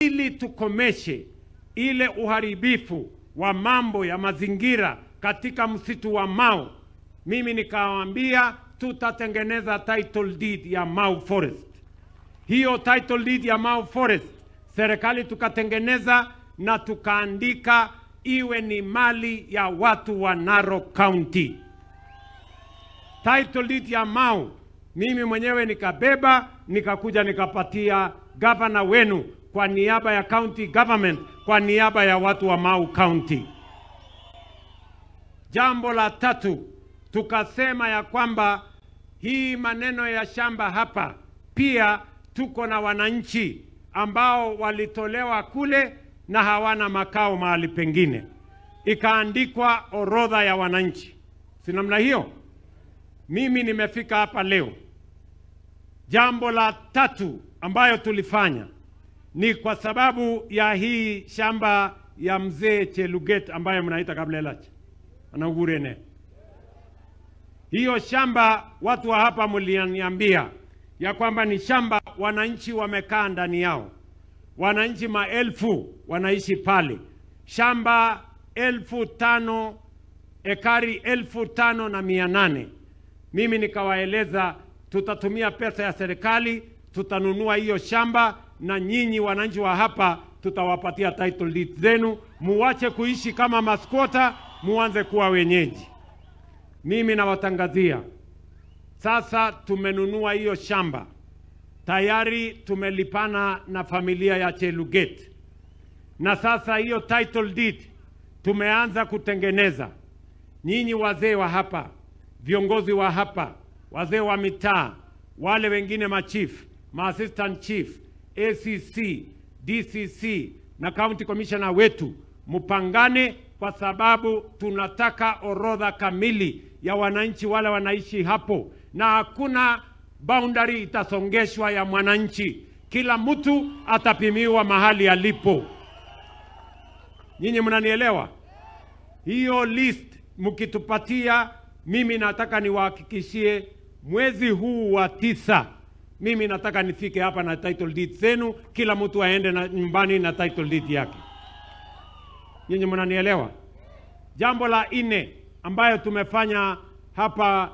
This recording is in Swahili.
Ili tukomeshe ile uharibifu wa mambo ya mazingira katika msitu wa Mau, mimi nikawaambia tutatengeneza title deed ya Mau Forest. Hiyo title deed ya Mau Forest serikali tukatengeneza na tukaandika iwe ni mali ya watu wa Narok County. Title deed ya Mau mimi mwenyewe nikabeba, nikakuja nikapatia gavana wenu kwa niaba ya county government, kwa niaba ya watu wa Mau County. Jambo la tatu tukasema ya kwamba hii maneno ya shamba hapa pia tuko na wananchi ambao walitolewa kule na hawana makao mahali pengine, ikaandikwa orodha ya wananchi, si namna hiyo? Mimi nimefika hapa leo. Jambo la tatu ambayo tulifanya ni kwa sababu ya hii shamba ya mzee Cheluget ambayo mnaita Kablelach anaugurene. Hiyo shamba watu wa hapa mlianiambia ya kwamba ni shamba wananchi wamekaa ndani yao, wananchi maelfu wanaishi pale, shamba 5,000 ekari 5,800. Mimi nikawaeleza tutatumia pesa ya serikali, tutanunua hiyo shamba, na nyinyi wananchi wa hapa tutawapatia title deed zenu, muwache kuishi kama masquatter, muanze kuwa wenyeji. Mimi nawatangazia sasa, tumenunua hiyo shamba tayari, tumelipana na familia ya Cheluget, na sasa hiyo title deed tumeanza kutengeneza. Nyinyi wazee wa hapa, viongozi wa hapa, wazee wa mitaa, wale wengine machief, maassistant chief, ACC, DCC na county commissioner wetu, mpangane, kwa sababu tunataka orodha kamili ya wananchi wale wanaishi hapo, na hakuna boundary itasongeshwa ya mwananchi. Kila mtu atapimiwa mahali alipo. Nyinyi mnanielewa? Hiyo list mkitupatia, mimi nataka niwahakikishie mwezi huu wa 9, mimi nataka nifike hapa na title deed zenu, kila mtu aende na nyumbani na title deed yake. Nyinyi mnanielewa? Jambo la nne ambayo tumefanya hapa